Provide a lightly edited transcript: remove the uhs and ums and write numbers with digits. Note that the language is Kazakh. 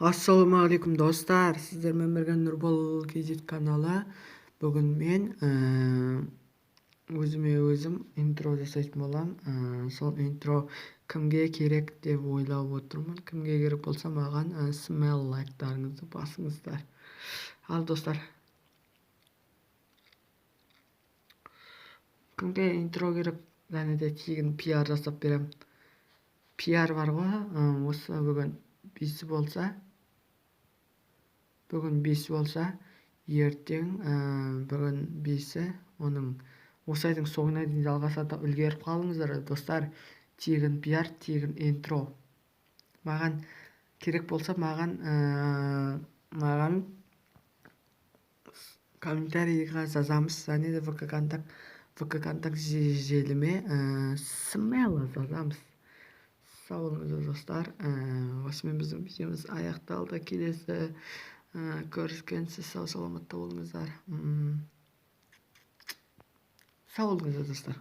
Ассалаумағалейкум, достар! Сіздермен бірге Нұрбол kz каналы. Бүгін мен өзіме өзім интро жасайтын боламын. Сол интро кімге керек деп ойлап отырмын. Кімге керек болса, маған смело лайктарыңызды басыңыздар. Ал, достар, кімге интро керек және де тегін пиар жасап беремін. Пиар бар ғой, осы бүгін 5-і болса, бүгін 5-і болса, ертең, бүгін 5-і, оның осы айдың соңына дейін жалғасады. Үлгеріп қалыңыздар, достар. Тегін пиар, тегін интро. Маған керек болса, маған комментарийға жазамыз және де ВК контакт желіме смело жазамыз. Сау болыңыздар, достар. Осымен біздің видеомыз аяқталды. Келесі көріскенше сау саламатта болыңыздар. Сау болыңыздар, достар.